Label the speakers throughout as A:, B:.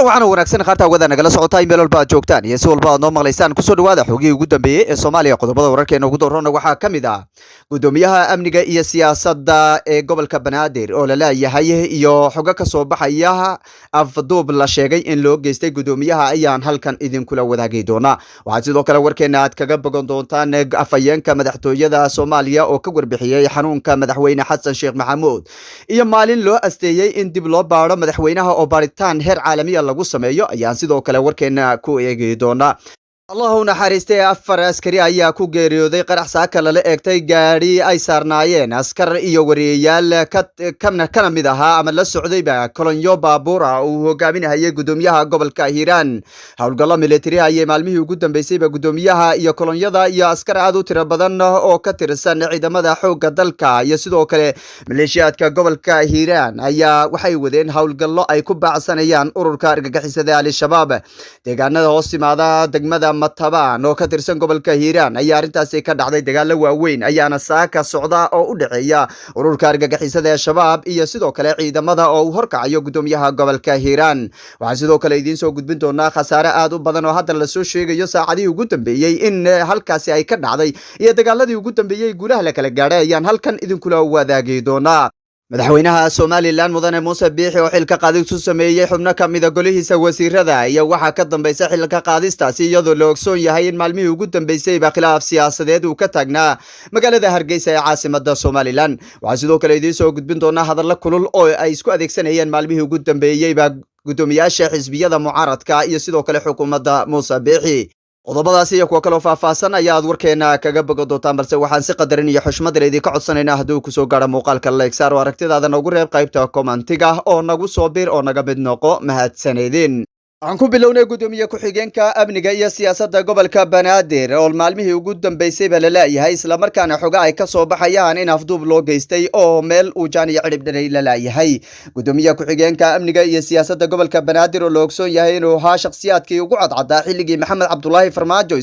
A: Kulan waxaana wanaagsan qaarta wada nagala socotaa meel walba aad joogtaan iyo si walba aad noo maqlaysaan. Kusoo dhawaada xogihii ugu dambeeyey ee Soomaaliya. Qodobada wararkeena ugu doorona waxaa ka mid ah gudoomiyaha amniga iyo siyaasadda ee gobolka Banaadir oo la leeyahay iyo xogo ka soo baxaya afduub la sheegay in loo geystay gudoomiyaha ayaan halkan idinkula wadaagi doonaa. Waxaad sidoo kale warkeena aad kaga bogan doontaan afhayeenka madaxtooyada Soomaaliya oo ka warbixiyey xanuunka madaxweyne Xasan Sheekh Maxamuud iyo maalin loo asteeyey in dib loo baaro madaxweynaha oo baaritaan heer caalamiya lagu sameeyo ayaan sidoo kale warkeena ku eegi doonaa. Allahu naxariistay, afar askari ayaa ku geeriyooday qarax saaka lala eegtay gaadhi ay saarnaayeen askar iyo wariyeyaal kana mid ahaa ama la socdayba kolonyo baabuur ah uu hogaaminahayay gudoomiyaha gobolka Hiiraan. Howlgallo militari ayay maalmihii ugu dambeysayba gudoomiyaha iyo kolonyada iyo askar aad u tiro badan oo ka tirsan ciidamada xoogga dalka iyo sidoo kale maleeshiyaadka gobolka Hiiraan ayaa waxay wadeen howlgallo ay ku baacsanayaan ururka argagixisada Al-Shabaab. Deegaanada hoos yimaada degmada Matabaan oo ka tirsan gobolka Hiiraan ayaa arrintaasi ka dhacday. Dagaalo waaweyn ayaana saaka socda oo u dhexeeya ururka argagixisada ee Shabaab iyo sidoo kale ciidamada oo uu horkacayo gudoomiyaha gobolka Hiiraan. Waxaan sidoo kale idiin soo gudbin doonaa khasaare aad u badan oo hadda lasoo sheegayo saacadihii ugu dambeeyey in halkaasi ay ka dhacday iyo dagaaladii ugu dambeeyey guulaha la kala gaadhay ayaan halkan idinkula wadaagi doonaa. Madaxweynaha Somalilan Mudane Muuse Biixi oo xilka qaadis u sameeyey xubno ka mida golihiisa wasiirada iyo waxaa ka dambaysa xilka qaadistaasi, iyadoo la ogsoon yahay in maalmihii ugu dambeysayba khilaaf siyaasadeed uu ka taagnaa magaalada Hargeysa ee caasimada Somalilan. Waxaa sidoo kale idiin soo gudbin doonaa hadallo kulul oo ay isku adeegsanayeen maalmihii ugu dambeeyeyba guddoomiyaasha xisbiyada mucaaradka iyo sidoo kale xukuumadda Muuse Biixi. Qodobadaasi iyo kuwo kaloo faahfaahsan ayaad warkeena kaga bogan doontaan, balse waxaan si qadarin iyo xushmad le idinka codsanaynaa, hadduu kusoo gaadho muuqaalka, like saar oo aragtidaada noogu reeb qaybta commentiga oo nagu soo bir oo naga mid noqo. Mahadsanedin. Waxaan ku bilownay gudoomiye ku-xigeenka amniga iyo siyaasadda gobolka Banaadir oo maalmihii ugu dambeysayba la laayahay, islamarkaana xoga ay ka soo baxayaan in afduub loo geystay oo meel uu jaan iyo cidhib dhalay la laayahay. Gudoomiye ku-xigeenka amniga iyo siyaasadda gobolka Banaadir oo la ogsoon yahay inuu ahaa shakhsiyaadkii ugu cadcaddaa xilligii Maxamed Cabdulaahi Farmaajo,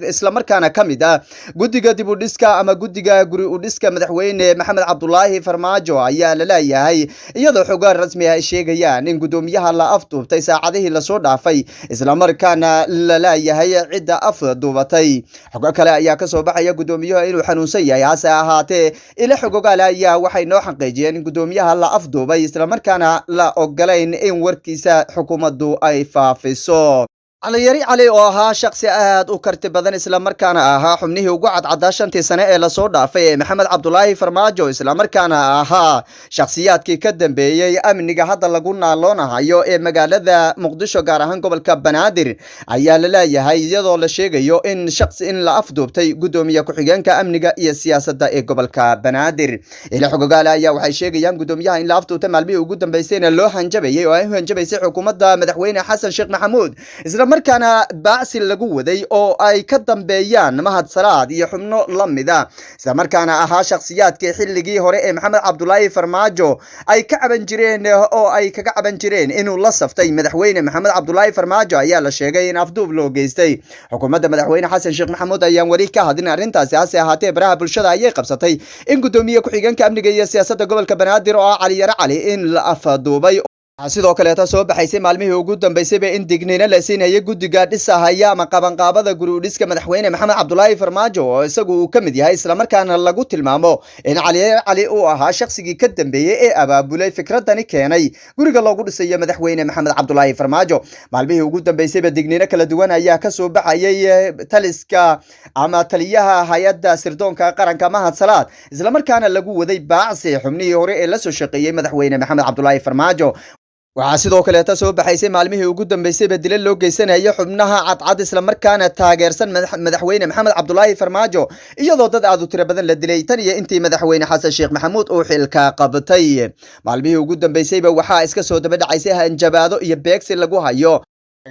A: islamarkaana ka mid ah guddiga dib u dhiska ama guddiga guri u dhiska madaxweyne Maxamed Cabdulaahi Farmaajo, ayaa la laayahay, iyadoo xogaan rasmi ah ay sheegayaan in gudoomiyaha la afduubtay saacadihii lasoo dhaafay, islamarkaana la laayahay cidda afduubatay. Xogo kale ayaa kasoo baxaya gudoomiyuhu inuu xanuunsan yahay. Hase ahaatee, ila xogogaal ayaa waxay noo xaqiijiyeen in gudoomiyaha la afduubay, islamarkaana la ogolayn in warkiisa xukuumaddu ay faafiso. Caliyari Cali oo ahaa shaksi aad u karti badan, islamarkaana ahaa xubnihii ugu cadcaddaa 5-tii sane ee lasoo dhaafay ee Maxamed Cabdulaahi Farmaajo, islamarkaana ahaa shakhsiyaadkii ka dambeeyey amniga hadda lagu naaloonahayo ee magaalada Muqdisho, gaar ahaan gobolka Banaadir, ayaa la leeyahay, iyadoo la sheegayo in shaksi in la afduubtay gudoomiye ku-xigeenka amniga iyo siyaasadda ee gobolka Banaadir. Ila xogogaale ayaa waxay sheegayaan gudoomiyaha in la afduubtay, maalmihii ugu dambeysayna loo hanjabayay oo ay u hanjabaysay xukuumadda madaxweyne Xasan Sheekh Maxamuud, isla markaana baacsi lagu waday oo ay ka dambeeyaan Mahad Salaad iyo xubno la mida, isla markaana ahaa shakhsiyaadkii xilligii hore ee Maxamed Cabdulaahi Farmaajo ay ka caban jireen oo ay kaga caban jireen inuu la saftay madaxweyne Maxamed Cabdulaahi Farmaajo, ayaa la sheegay in afduub loo geystay. Xukuumadda madaxweyne Xasan Sheekh Maxamuud ayaan weli ka hadlin arrintaasi. Hase ahaatee, baraha bulshada ayay qabsatay in gudoomiye ku-xigeenka amniga iyo siyaasadda gobolka Banaadir oo ah Caliyare Cali in la afduubay. Sidoo kaleeta soo baxaysay maalmihii ugu dambeysayba in digniino la siinayay guddiga dhisahaya ama qabanqaabada guri u dhiska madaxweyne Maxamed Cabdulaahi Farmaajo oo isagu uu ka mid yahay, islamarkaana lagu tilmaamo in Cali Cali uu ahaa shaqsigii ka dambeeyey ee abaabulay fikradani keenay guriga loogu dhisayo madaxweyne Maxamed Cabdulaahi Farmaajo. Maalmihii ugu dambeysayba digniino kala duwan ayaa kasoo baxayay taliska ama taliyaha hay-adda sirdoonka qaranka Mahad Salaad, islamarkaana lagu waday baacsi xubnihii hore ee lasoo shaqeeyey madaxweyne Maxamed Cabdulaahi Farmaajo. Waxaa sidoo kaleeta soo baxaysay maalmihii ugu dambeysayba dila loo geysanayo xubnaha cadcad, islamarkaana taageersan madaxweyne Maxamed Cabdulaahi Farmaajo, iyadoo dad aad u tiro badan la dilay tan iyo intii madaxweyne Xasan Sheekh Maxamuud uu xilka qabtay. Maalmihii ugu dambeysayba waxaa iska soo daba dhacaysay hanjabaado iyo beegsi lagu hayo.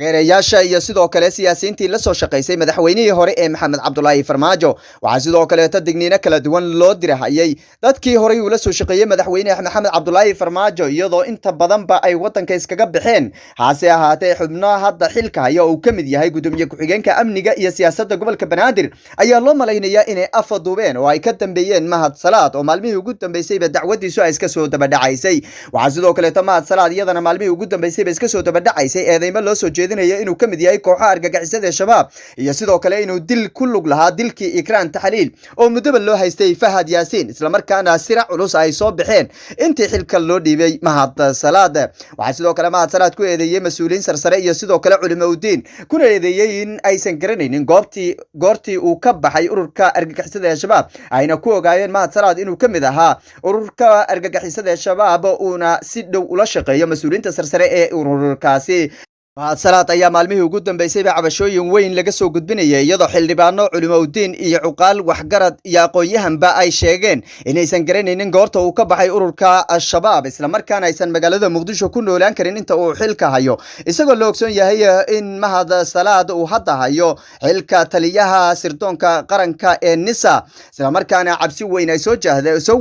A: Taageerayaasha iyo sidoo kale siyaasiyiintii la soo shaqaysay madaxweynihii hore ee Maxamed Cabdulaahi Farmaajo. Waxaa sidoo kaleeto digniino kala duwan loo dirahayay dadkii horey uula soo shaqeeyey madaxweyne Maxamed Cabdulaahi Farmaajo, iyadoo inta badanba ay wadanka iskaga baxeen. Hase ahaatee, xubnaha hadda xilka haya oo uu ka mid yahay gudoomiye ku-xigeenka amniga iyo siyaasadda gobolka Banaadir ayaa loo malaynayaa inay afaduubeen oo ay ka dambeeyeen Mahad Salaad, oo maalmihii ugu dambeysayba dacwadiisu ay iska soo dabadhacaysay. Waxaa sidoo kaleeto Mahad Salaad iyadana maalmihii ugu dambeysayba iska soo dabadhacaysay eedeymo loo soo jeedinaya inuu ka mid yahay kooxaha argagixisada ee Shabaab iyo sidoo kale inuu dil ku lug lahaa dilkii Ikraan Taxliil oo muddoba loo haystay Fahad Yaasiin, islamarkaana sira culus ay soo baxeen intii xilka loo dhiibay Mahad Salaad. Waxaa sidoo kale Mahad Salaad ku eedeeyey mas-uuliyiin sarsare iyo sidoo kale culimo udiin, kuna eedeeyey in aysan garanaynin goobtii goortii uu ka baxay ururka argagixisada ee Shabaab, ayna ku ogaayeen Mahad Salaad inuu ka mid ahaa ururka argagixisada ee Shabaab, uuna si dhow ula shaqeeyo mas-uuliyiinta sarsare ee ururkaasi. Mahad Salaad ayaa maalmihii ugu dambeysayba cabashooyin weyn laga soo gudbinayay, iyadoo xildhibaano, culimoudiin iyo cuqaal, waxgarad iyo aqoon-yahanba ay sheegeen inaysan garanaynin goorta uu ka baxay ururka Al-Shabaab, islamarkaana aysan magaalada Muqdisho ku noolaan karin inta uu xilka hayo, isagoo la ogsoon yahay in Mahad Salaad uu hadda hayo xilka taliyaha sirdoonka qaranka ee NISA, islamarkaana cabsi weyn ay soo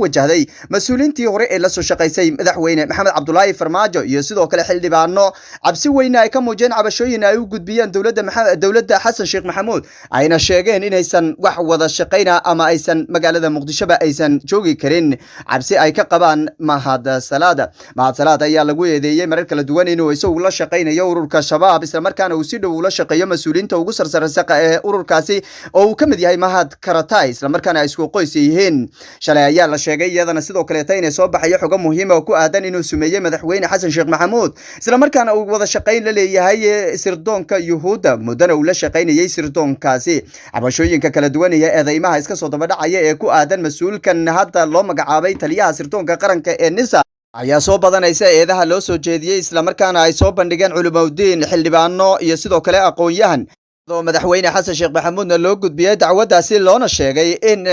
A: wajahday mas-uuliyiintii hore ee lasoo shaqaysay madaxweyne Maxamed Cabdulaahi Farmaajo iyo sidoo kale xildhibaano cabsi weyn ay ka muujiyeen cabashooyin ay u gudbiyeen dowladda Xasan Sheekh Maxamuud, ayna sheegeen inaysan wax wada shaqayna ama aysan magaalada Muqdishoba aysan joogi karin, cabsi ay ka qabaan Mahad Salaad. Mahad Salaad ayaa lagu eedeeyey marar kala duwan inuu isagu la shaqaynayo ururka Shabaab, islamarkaana uu si dhow ula shaqeeyo mas-uuliyiinta ugu sarsaraysa ee ururkaasi oo uu ka mid yahay Mahad Karatay, islamarkaana ay isku qoys yihiin. Shalay ayaa la sheegay iyadana sidoo kaleeta inay soo baxayo xogo muhiim oo ku aadan inuu sumeeyey madaxweyne Xasan Sheekh Maxamuud, islamarkaana uu wada shaqayn la leeyahay sirdoonka Yuhuudda, muddana uu la shaqaynayay sirdoonkaasi. Cabashooyinka kala duwan iyo eedeymaha iska soo dabadhacaya ee ku aadan mas-uulkan hadda loo magacaabay taliyaha sirdoonka qaranka ee NISA ayaa soo badanaysa eedaha loo soo jeediyey, islamarkaana ay soo bandhigeen culimaudiin, xildhibaano iyo sidoo kale aqoon-yahan, oo madaxweyne Xasan Sheekh Maxamuudna loo gudbiyey dacwaddaasi, loona sheegay in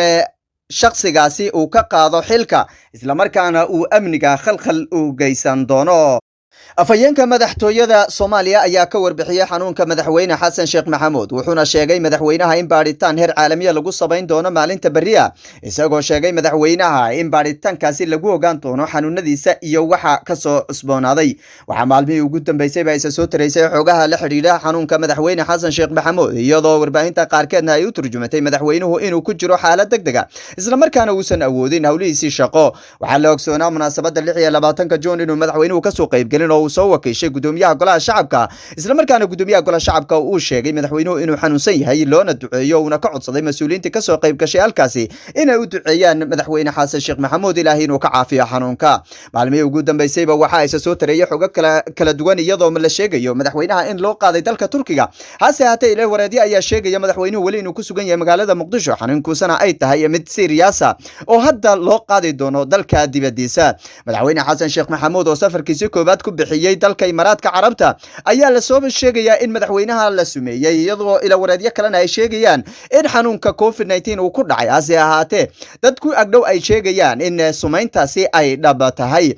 A: shakhsigaasi uu ka qaado xilka, islamarkaana uu amniga khalkhal u geysan doono. Afhayeenka madaxtooyada Soomaaliya ayaa ka warbixiyey xanuunka madaxweyne Xasan Sheekh Maxamuud, wuxuuna sheegay madaxweynaha in baadhitaan heer caalamiya lagu samayn doono maalinta berriya, isagoo sheegay madaxweynaha in baadhitaankaasi lagu ogaan doono xanuunadiisa iyo waxa kasoo cusboonaaday. Waxaa maalmihii ugu dambeysay ba isa soo taraysay xogaha la xidhiidha xanuunka madaxweyne Xasan Sheekh Maxamuud, iyadoo warbaahinta qaarkeedna ay u turjumatay madaxweynuhu inuu ku jiro xaalad deg dega, islamarkaana uusan awoodin howlihiisii shaqo. Waxaa la ogsoonaa munaasabadda 26-ka Juun inuu madaxweynuhu kasoo qaybgelin oo uu soo wakiishay gudoomiyaha golaha shacabka, islamarkaana gudoomiyaha golaha shacabka uu sheegay madaxweynuhu inuu xanuunsan yahay, loona duceeyo, uuna ka codsaday mas-uuliyiinta kasoo qayb gashay halkaasi inay u duceeyaan madaxweyne Xasan Sheekh Maxamuud, Ilaahay inuu ka caafiyo xanuunka. Maalmihii ugu dambeysayba waxaa isa soo tareeyay xogo kala duwan, iyadoo la sheegayo madaxweynaha in loo qaaday dalka Turkiga. Hase haatee, ilo wareedyo ayaa sheegaya madaxweynuhu weli inuu ku sugan yahay magaalada Muqdisho, xanuunkuusana ay tahay mid serious ah oo hadda loo qaadi doono dalka dibadiisa. Madaxweyne Xasan Sheekh Maxamuud oo safarkiisii koowaad ku bixiyey dalka Imaaraadka Carabta ayaa lasoo sheegayaa in madaxweynaha la sumeeyey, iyadoo ilo wareedyo kalena ay sheegayaan in xanuunka COVID 19 uu ku dhacay. Hase ahaatee, dad ku agdhow ay sheegayaan in sumayntaasi ay dhab tahay.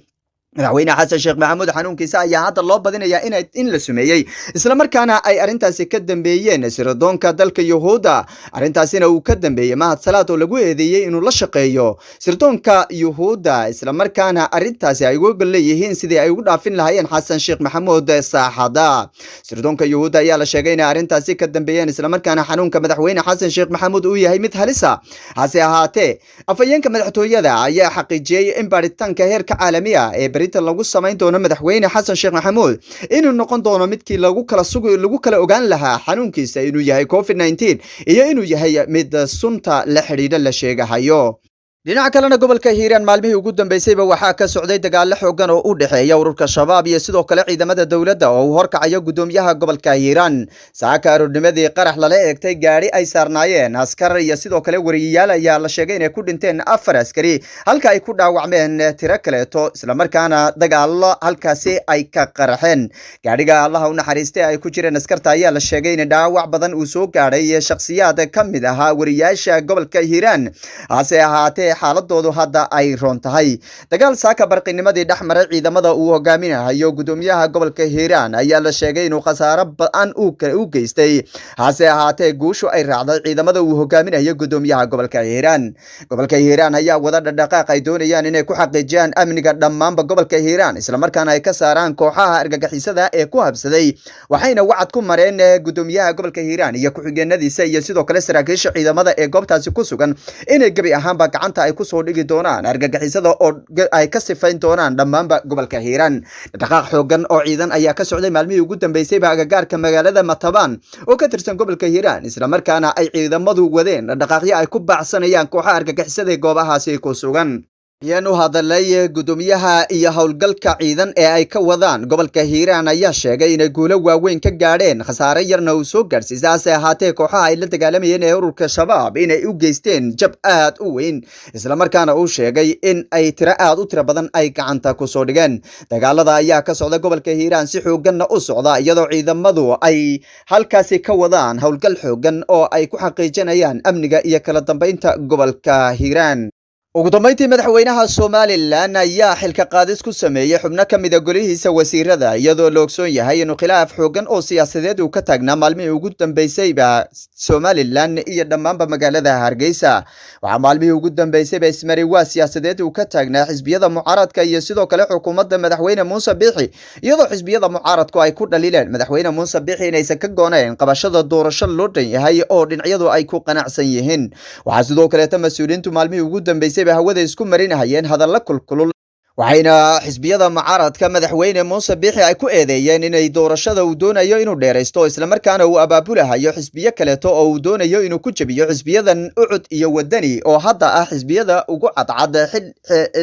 A: Madaxweyne Xasan Sheekh Maxamuud xanuunkiisa ayaa hadda loo badinayaa in la sumeeyey, islamarkaana ay arrintaasi ka dambeeyeen sirdoonka dalka Yuhuudda, arrintaasina uu ka dambeeyey Mahad Salaad oo lagu eedeeyey inuu la shaqeeyo sirdoonka Yuhuudda, islamarkaana arrintaasi ay uga leeyihiin sidii ay ugu dhaafin lahaayeen Xasan Sheekh Maxamuud saaxada. Sirdoonka Yuhuudda ayaa la sheegay inay arrintaasi ka dambeeyeen, islamarkaana xanuunka madaxweyne Xasan Sheekh Maxamuud uu yahay mid halisa. Hase ahaatee, afhayeenka madaxtooyada ayaa xaqiijiyey in baaritaanka heerka caalami ah ee berinta lagu samayn doono madaxweyne Xasan Sheekh Maxamuud inuu noqon doono midkii lagu kala sugi, lagu kala ogaan lahaa xanuunkiisa inuu yahay COVID 19 iyo inuu yahay mid sunta la xidhiidha la sheegahayo. Dhinaca kalena, gobolka Hiiraan maalmihii ugu dambeysayba waxaa ka socday dagaalo xoogan oo u dhexeeya ururka Shabaab iyo sidoo kale ciidamada dowladda oo uu horkacayo gudoomiyaha gobolka Hiiraan. Saaka aroornimadii qarax lala eegtay gaadhi ay saarnaayeen askar iyo sidoo kale wariyayaal ayaa la sheegay inay ku dhinteen afar askari, halka ay ku dhaawacmeen tiro kaleeto, islamarkaana dagaalo halkaasi ay ka qaraxeen. Gaadhiga, Allaha u naxariistay, ay ku jireen askarta ayaa la sheegay in dhaawac badan uu soo gaadhay shakhsiyaad ka mid ahaa wariyaasha gobolka Hiiraan. Hase ahaatee, xaaladoodu hadda ay roon tahay. Dagaal saaka barqinimadii dhex maray ciidamada uu hogaaminayo gudoomiyaha gobolka Hiiraan ayaa la sheegay inuu khasaaro ba-an u geystay, hase ahaatee guushu ay raacday ciidamada uu hogaaminayo gudoomiyaha gobolka Hiiraan. Gobolka Hiiraan ayaa wada dhaqdhaqaaq ay doonayaan inay ku xaqiijiyaan amniga dhammaanba gobolka Hiiraan, islamarkaana ay ka saaraan kooxaha argagixisada ee ku habsaday. Waxayna wacad ku mareen gudoomiyaha gobolka Hiiraan iyo ku-xigeenadiisa iyo sidoo kale saraakiisha ciidamada ee goobtaasi ku sugan inay gebi ahaanba gacanta ay kusoo dhigi doonaan argagixisada oo ay ka sifayn doonaan dhammaanba gobolka Hiiraan. Dhaqaaq xoogan oo ciidan ayaa ka socday maalmihii ugu dambeysayba agagaarka magaalada Matabaan oo ka tirsan gobolka Hiiraan, islamarkaana ay ciidamadu wadeen dhaqaaqyo ay ku baacsanayaan kooxaha argagixisada ee goobahaasi ku sugan. Ayaan u hadalay gudoomiyaha iyo howlgalka ciidan ee ay ka wadaan gobolka Hiiraan ayaa sheegay inay guulo waaweyn ka gaadheen, khasaare yarna uu soo gaadhsiisay, hase ahaatee kooxaha ay la dagaalamayeen ee ururka Shabaab inay u geysteen jab aad u weyn, islamarkaana uu sheegay in ay tiro aad u tiro badan ay gacanta kusoo dhigeen. Dagaalada ayaa ka socda gobolka Hiiraan si xooganna u socda, iyadoo ciidamadu ay halkaasi ka wadaan howlgal xoogan oo ay ku xaqiijinayaan amniga iyo kala dambeynta gobolka Hiiraan. Ugu dambeyntii, madaxweynaha Somaliland ayaa xilka qaadis ku sameeyey xubno ka mida golihiisa wasiirada, iyadoo la ogsoon yahay inuu khilaaf xoogan oo siyaasadeed uu ka taagnaa maalmihii ugu dambeysayba Somaliland iyo dhammaanba magaalada Hargeysa. Waxaa maalmihii ugu dambeysayba ismari waa siyaasadeed uu ka taagnaa xisbiyada mucaaradka iyo sidoo kale xukuumadda madaxweyne Muuse Biixi, iyadoo xisbiyada mucaaradku ay ku dhaliileen madaxweyne Muuse Biixi inaysan ka goonayn qabashada doorasho loo dhan yahay oo dhinacyadu ay ku qanacsan yihiin. Waxaa sidoo kaleeta mas-uuliyiintu maalmihii ugu dambeysayba hawada isku marinahayeen hadalla kulkulul, waxayna xisbiyada mucaaradka madaxweyne Muuse Biixi ay ku eedeeyeen inay doorashada uu doonayo inuu dheeraysto, islamarkaana uu abaabulahayo xisbiyo kaleeto oo uu doonayo inuu ku jebiyo xisbiyadan Ucud iyo Wadani oo hadda ah xisbiyada ugu cadcad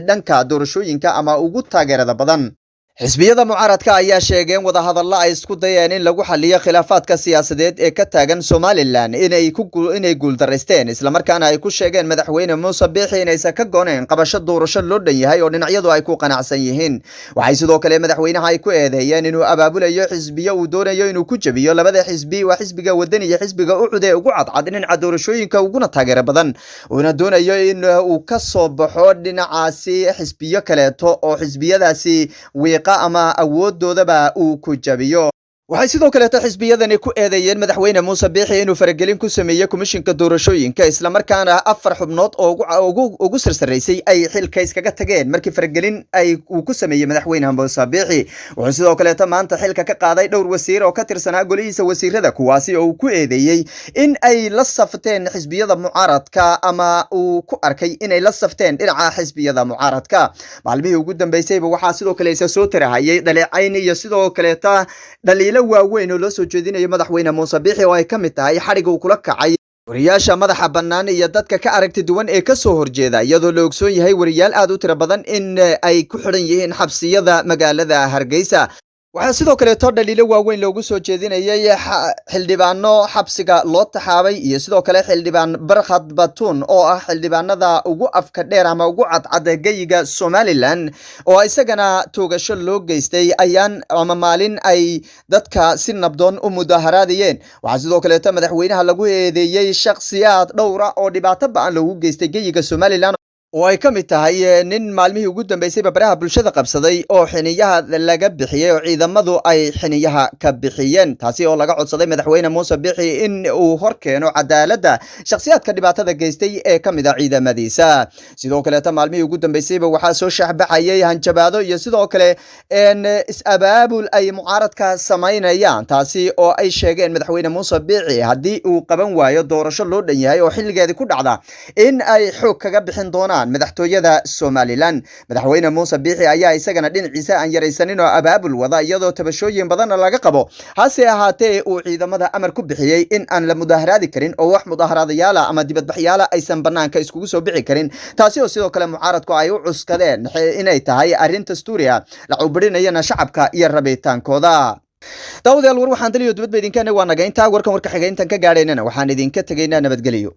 A: dhanka doorashooyinka ama ugu taageerada badan. Xisbiyada mucaaradka ayaa sheegeen wadahadallo ay isku dayeen in lagu xaliyo khilaafaadka siyaasadeed ee ka taagan Somaliland inay guuldaraysteen, islamarkaana ay ku sheegeen madaxweyne Muuse Biixi inaysan ka goonayn qabasho doorasho loo dhan yahay oo dhinacyadu ay ku qanacsan yihiin. Waxay sidoo kale madaxweynaha ay ku eedeeyeen inuu abaabulayo xisbiyo uu doonayo inuu ku jebiyo labada xisbi, waa xisbiga Wadani iyo xisbiga Ucud ee ugu cadcad dhinaca doorashooyinka uguna taageero badan, uuna doonayo in uu ka soo baxo dhinacaasi xisbiyo kaleeto oo xisbiyadaasi wiiqa ama awoodoodaba uu ku jabiyo. Waxay sidoo kaleeto xisbiyadani ku eedeeyeen madaxweyne Muuse Biixi inuu faragelin ku sameeyey komishinka doorashooyinka, islamarkaana afar xubnood oo ugu sarsaraysay ay xilka iskaga tageen markii faragelin ay uu ku sameeyey madaxweyne Muuse Biixi. Wuxuu sidoo kaleeto maanta xilka ka qaaday dhowr wasiir oo ka tirsanaa golihiisa wasiirada, kuwaasi oo uu ku eedeeyey in ay la safteen xisbiyada mucaaradka ama uu ku arkay inay la safteen dhinaca xisbiyada mucaaradka. Maalmihii ugu dambeysayba waxaa sidoo kale isa soo tarahayay dhaleecayn iyo sidoo kaleeta dhaliilo waaweyn oo loo soo jeedinayo madaxweyne Muuse Biixi, oo ay ka mid tahay xadhig uu kula kacay wariyaasha madaxa bannaan iyo dadka ka aragti duwan ee ka soo horjeeda, iyadoo la ogsoon yahay wariyaal aad u tiro badan in ay ku xidhan yihiin xabsiyada magaalada Hargeysa. Waxaa sidoo kaleeto dhaliilo waaweyn loogu soo jeedinayay xildhibaano xabsiga loo taxaabay iyo sidoo kale xildhibaan Barkhad Batuun oo ah xildhibaanada ugu afka dheer ama ugu cadcad geyiga Somaliland, oo isagana toogasho loo geystay ayaan ama maalin ay dadka si nabdoon u mudaharaadayeen. Waxaa sidoo kaleeto madaxweynaha lagu eedeeyey shakhsiyaad dhowra oo dhibaato ba-an loogu geystay geyiga Somaliland, oo ay ka mid tahay nin maalmihii ugu dambeysay baraha bulshada qabsaday oo xiniyaha laga bixiyey oo ciidamadu ay xiniyaha ka bixiyeen, taasi oo laga codsaday madaxweyne Muuse Bixi in uu hor keeno cadaaladda shakhsiyaadka dhibaatada geystay ee ka mid a ciidamadiisa. Sidoo kaleeta maalmihii ugu dambeysayba waxaa soo shaxbaxayay hanjabaado iyo sidoo kale is-abaabul ay mucaaradka samaynayaan, taasi oo ay sheegeen madaxweyne Muuse Bixi haddii uu qaban waayo doorasho loo dhan yahay oo xilligeedii ku dhacda in ay xoog kaga bixin doonaan madaxtooyada Somaliland. Madaxweyne Muuse Biixi ayaa isagana dhinaciisa aan yaraysanin oo abaabul wada, iyadoo tabashooyin badanna laga qabo, hase ahaatee uu ciidamada amar ku bixiyey in aan la mudaharaadi karin oo wax mudaharaadayaala ama dibadbaxyaala aysan banaanka iskugu soo bixi karin, taasi oo sidoo kale mucaaradku ay u cuskadeen inay tahay arrin dastuuri ah, la cubirinayana shacabka iyo rabitaankooda. Daawadayaal, war waxaan daliyo dibadba idinkeena waa naga intaa. Warkan warka xiga intaan ka gaadhaynana waxaan idinka tegaynaa nabadgeliyo.